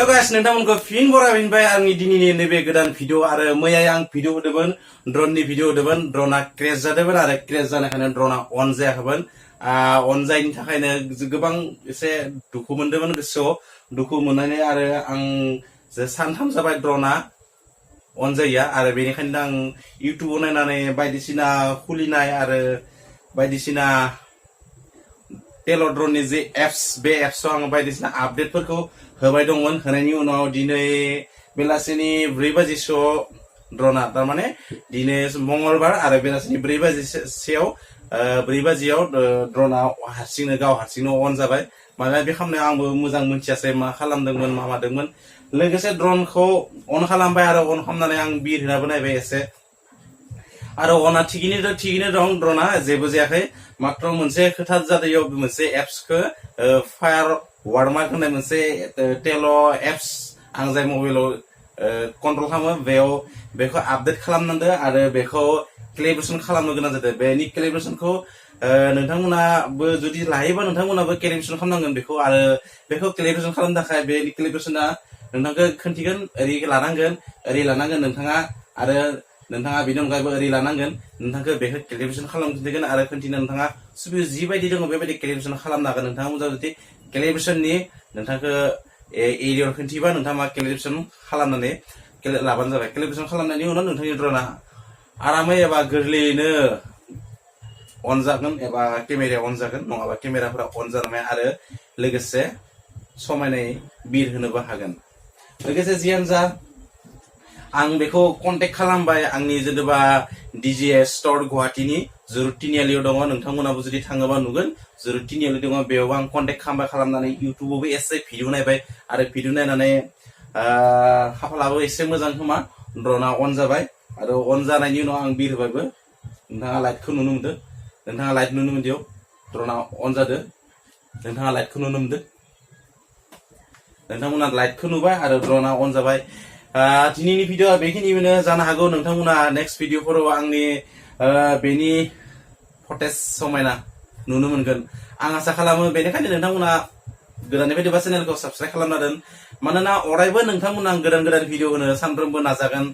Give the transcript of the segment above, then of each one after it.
hello guys नोंथांमोनखौ फिन बरायबाय आंनि दिनैनि नैबे गोदान भिडिअ आरो मैया आं भिडिअ होदोंमोन ड्रननि भिडिअ होदोंमोन ड्रना क्रेश जादोंमोन आरो क्रेश जानायखायनो ड्रना अन जायाखैमोन अन जायैनि थाखायनो गोबां एसे दुखु मोनदोंमोन गोसोआव दुखु मोननानै आरो आं सानथाम जाबाय ड्रना अन जाया आरो बेनिखायनो आं इउट्युबाव नायनानै बायदिसिना खुलिनाय आरो बायदिसिना टेलड्रननि जे एप्स बे एप्सआव आं बायदिसिना आपडेटफोरखौ होबाय दंमोन होनायनि उनाव दिनै बेलासिनि 4 बाजिसोआव ड्रना तारमाने दिनै मंगलबार आरो बेलासिनि 4 बाजिसोआव 4 बाजियाव ड्रना गाव हारसिंनो अन जाबाय माने बे खालामनायाव आंबो मोजां मोनथियासै मा खालामदोंमोन मा मादोंमोन लोगोसे ड्रनखौ अन खालामबाय आरो अन खालामनानै आं बिर होनाबो नायबाय एसे आरो अना थिगैनो दं ड्रना जेबो जायाखै मात्र मोनसे खोथा जादों मोनसे एप्सखौ फायार वार्मार्क होननाय मोनसे टेल एप्स आं जाय मबाइलाव कन्ट्रल खालामो बेखौ आपडेट खालामनांदो आरो बेखौ केलिब्रेशन खालामनो गोनां जादों बेनि केलिब्रेशनखौ नोंथांमोनाबो जुदि लायोबा नोंथांमोनाबो केलिब्रेशन खालामनांगोन बेखौ आरो बेखौ केलिब्रेशन खालामनो थाखाय बे केलिब्रेशना नोंथांखौ खोन्थिगोन ओरै लानांगोन नोंथाङा आरो नोंथाङा बेनि अनगायैबो ओरै लानांगोन नोंथांखौ बेखौ केलिब्रेशन खालामनो खिन्थिगोन आरो खोन्थिनो नोंथाङा जिबायदि दङ बेबायदि केलिब्रेशन खालामनो हागोन नोंथाङा मोजां जुदि केलिब्रेशननि नोंथांखौ एरियायाव खोन्थिबा नोंथाङा मा केलिब्रेशन खालामनानै लाबानो जाबाय केलिब्रेशन खालामनायनि उनाव नोंथांनि ड्रना आरामै एबा गोरलैयैनो अन जागोन एबा केमेराया अन जागोन नङाबा केमेराफोरा अन जानाय आरो लोगोसे समायनायै बिर होनोबो हागोन लोगोसे जियानो जा आं बेखौ कन्टेक्ट खालामबाय आंनि जेनेबा डिजिएस स्टोर गुवाहाटीनि जुरुड तिनिआलियाव दङ नोंथांमोनाबो जुदि थाङोबा नुगोन जुरुड तिनिआलि दङ बेयावबो आं कन्टेक्ट खालामनानै इउट्युबावबो एसे भिडिअ नायबाय आरो भिडिअ नायनानै खाफालाबो एसे मोजां खोमा ड्रना अन जाबाय आरो अन जानायनि उनाव आं बिर होबायबो नोंथाङा लाइटखौ नुनो मोनदों नोंथाङा लाइट नुनो मोनदियाव ड्रना अन जादों नोंथाङा लाइटखौ नुनो मोनदों नोंथांमोना लाइटखौ नुबाय आरो ड्रना अन जाबाय दिनैनि भिडिअआ बेखिनियावनो जानो हागौ नोंथांमोना नेक्स्ट भिडिअफोराव आंनि बेनि फटेज समायना नुनो मोनगोन आं आसा खालामो बेनिखायनो नोंथांमोना गोदाननिफ्राय देबा चेनेलखौ साबस्क्राइब खालामना दोन मानोना अरायबो नोंथांमोना गोदान भिडिअ होनो सानफ्रोमबो नाजागोन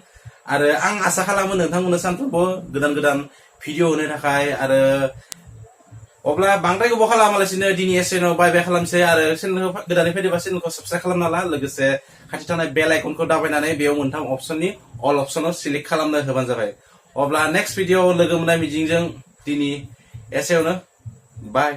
आरो आं आसा खालामो नोंथांमोना सानफ्रोमबो गोदान भिडिअ होनो थाखाय आरो अब्ला बांद्राय गोबाव खालामालासिनो दिनै एसेनो बाय खालामसै आरो चेनेलखौ गोदाननिफ्राय देबा चेनेलखौ साबस्क्राइब खालामना ला लोगोसे खाथि थानाय बेल आइकनखौ दाबायनानै बेयाव मोनथाम अपसननि अल अपसनाव सिलेक्ट खालामना होबानो जाबाय अब्ला नेक्स्ट भिडिअ लोगो मोननाय मिजिंजों दिनै एसेयावनो बाय